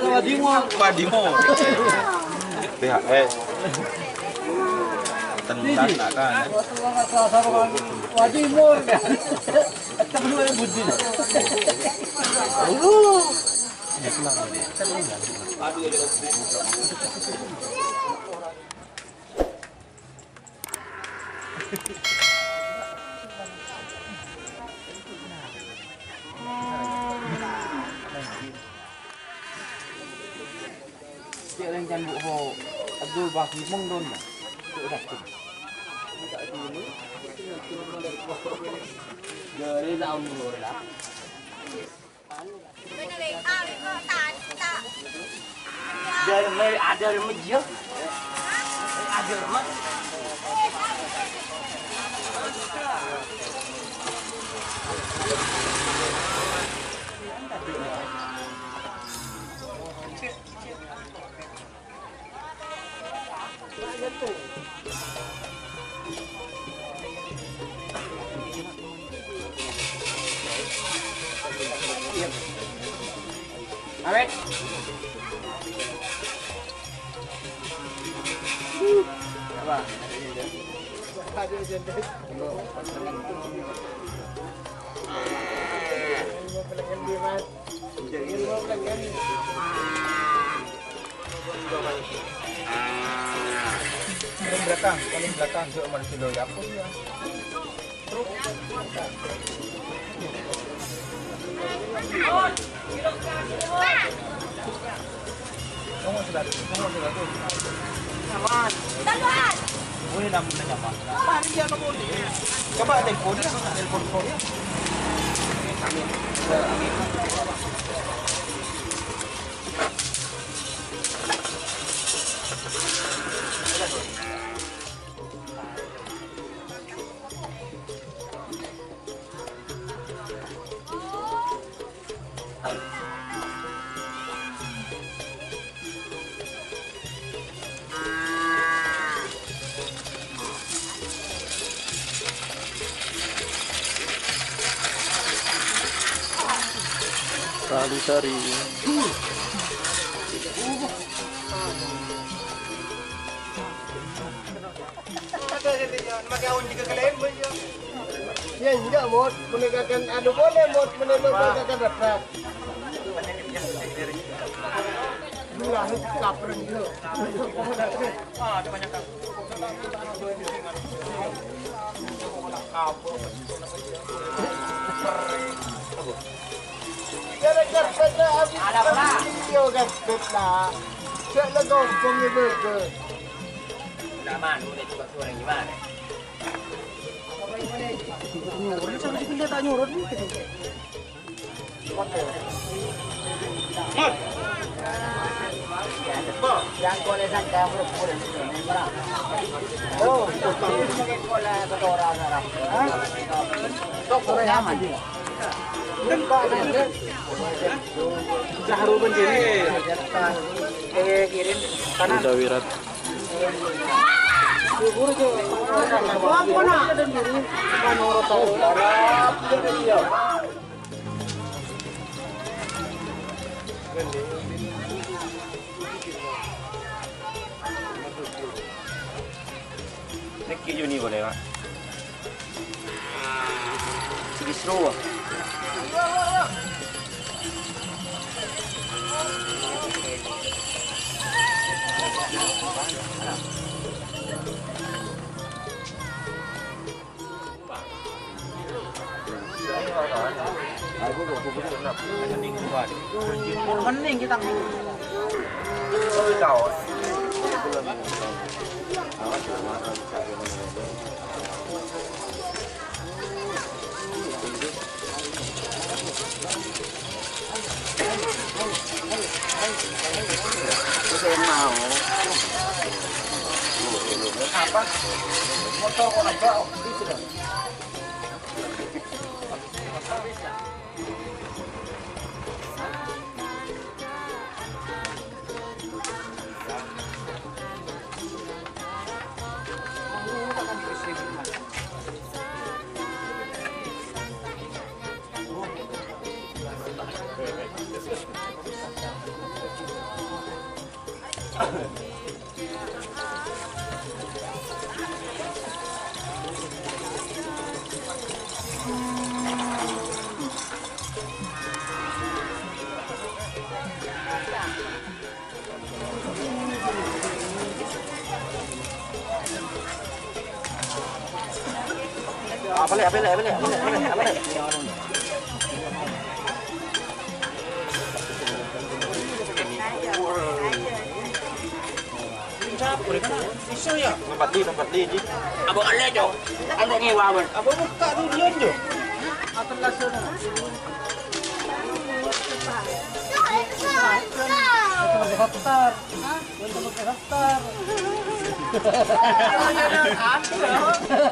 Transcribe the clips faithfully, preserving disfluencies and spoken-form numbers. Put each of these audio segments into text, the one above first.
Wadimo. Wadimo. T H R. Tentang tak kan. Wadimo. Temen lu yang budi. Cè' rèng can bu' ho, aduh, bagi mong don, ya. Cè' udah, cè'. Jari taon dulu, ya. Jari, ada remaja. Ada remaja. Awet. Apa? Paling belakang, paling belakang, yuk, manusia lo, ya, apa dia? Tunggu sebentar, tunggu sebentar. Aman. Boleh dah, boleh dah, Pak. Mari dia ke boleh. Coba telepon dia, telepon kau ya. Amin. Amin. Kalisari. Ya, enggak, Mot. Penegakan anu boleh, Mot. Penegakan dapat. Dua, kapreng gitu. Gara-gara saya habis video kan, Bet, lah. Cek lah, gombong ya, Bet. Nyaman, udah coba suara gimana? Nyurut, sampai sini dia tak nyurut, nih. Udah, Wirat. Nèkè Joni polè, Pak. Sè distro, Pak. Mending kita. Apa? Motor kok nabrak? Apa lè', apa lè', apa lè', apa lè', apa lè', apa lè'? Sapa rè, kan? Iso, ya? Tempat di, tempat di, Ji. Abang alè, Jo. Abang nyewa, Bang. Abang buka dulu, Jon, Jo. Apa langsung? Daftar. Hah? Untuk pakai daftar.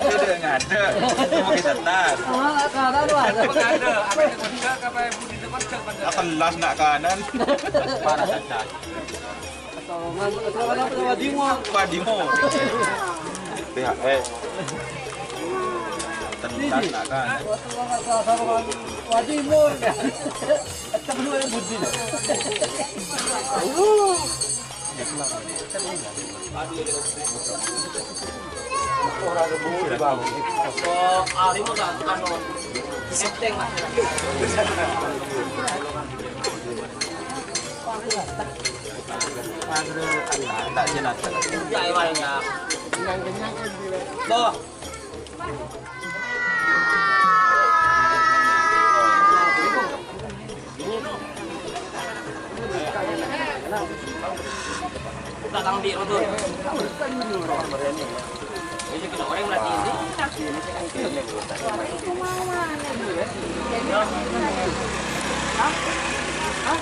Udah ngada. Mau pakai daftar. Oh, nggak ada, Pak. Apa ngada? Apa itu kocak? Apa yang budi itu kocak, Pak? Ah, kelas nak kanan. Parah, cacat. Atau ngan-, atau ngan-, atau Wadimo. Wadimo. P H E. Tentang nak kanan. Wadimo. Atau budi. Tuh. Datang di motor. Ini kena orang berarti ini. Hah? Hah?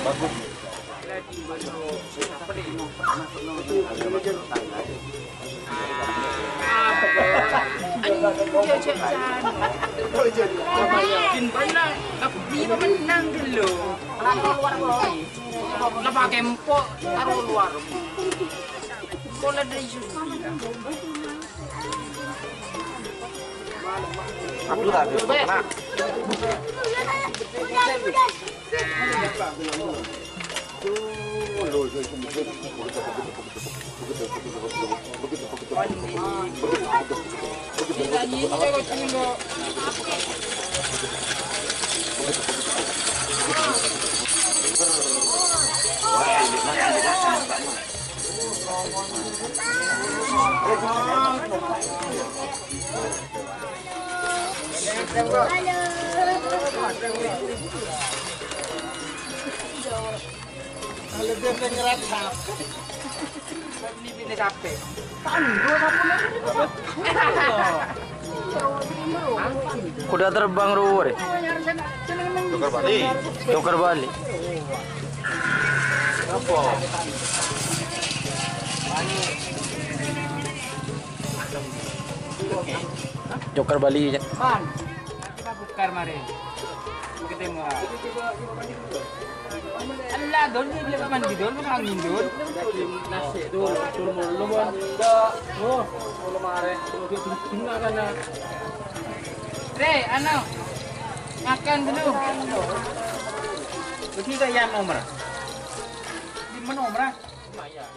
Bagus. Din menang, aku din menang dulu. Lah pakai empok, taruh luar. Bola dari sini. Aduh, aduh, kena. Halo. Halo, dia pengen ngerasa. Ini bini capek. Kuda terbang, Rur. Tukar balik. Tukar balik. Apa? Joker Bali, ya. Man, kita buka kemarin. Kita tengok. Allah, Don, dia bilang mandi, Don, mandi, Don. Nasi, Don, Don, Don, Don. Oh, kalau kemarin, kalau dia dengar kan, ya. Re, anu, makan dulu. Begitu ya, Om Ra. Di mana, Om Ra? Lumayan.